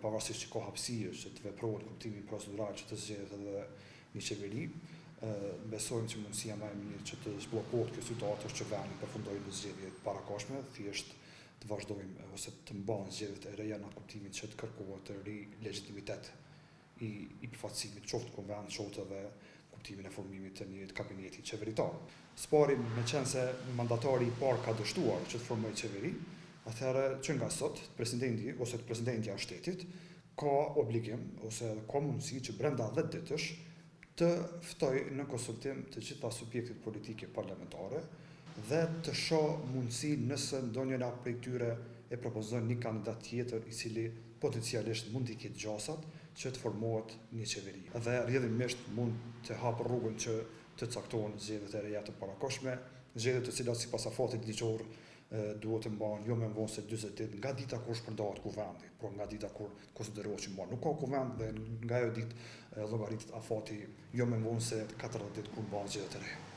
pavarësisht që ka hapësirë që të veprohet në kuptimin procedural që të zgjedhet edhe një qeveri, besojmë që mundësia më e mirë që të zhbllokohet kjo situatë është që vendi të përfundojë në zgjedhje të parakohshme, thjesht të vazhdojmë ose të mbahen zgjedhjet e reja në atë kuptimin që të kërkohet ri legjitimitet i i përfaqësimit qoftë në Kuvend, qoftë edhe në kuptimin e formimit të një kabineti qeveritar. Së pari, meqenëse mandatari i parë ka dështuar që të formojë qeveri, atëherë që nga sot presidenti ose presidentja e shtetit ka obligim ose edhe ka mundësi që brenda 10 ditësh të ftojë në konsultim të gjitha subjektet politike parlamentare dhe të shohë mundësi nëse ndonjëra prej tyre e propozon një kandidat tjetër i cili potencialisht mund t'i ketë gjasat që të formohet një qeveri dhe rrjedhimisht mund të hapë rrugën që të caktohen zgjedhjet e reja të parakohshme, zgjedhje të cilat sipas afatit ligjor duhet të mbahen jo më vonë se 40 ditë nga dita kur shpërndahet kuvendi, pra nga dita kur konsiderohet që më nuk ka kuvend dhe nga ajo ditë llogaritet afati jo më vonë se 40 ditë kur mbahen zgjedhjet e reja.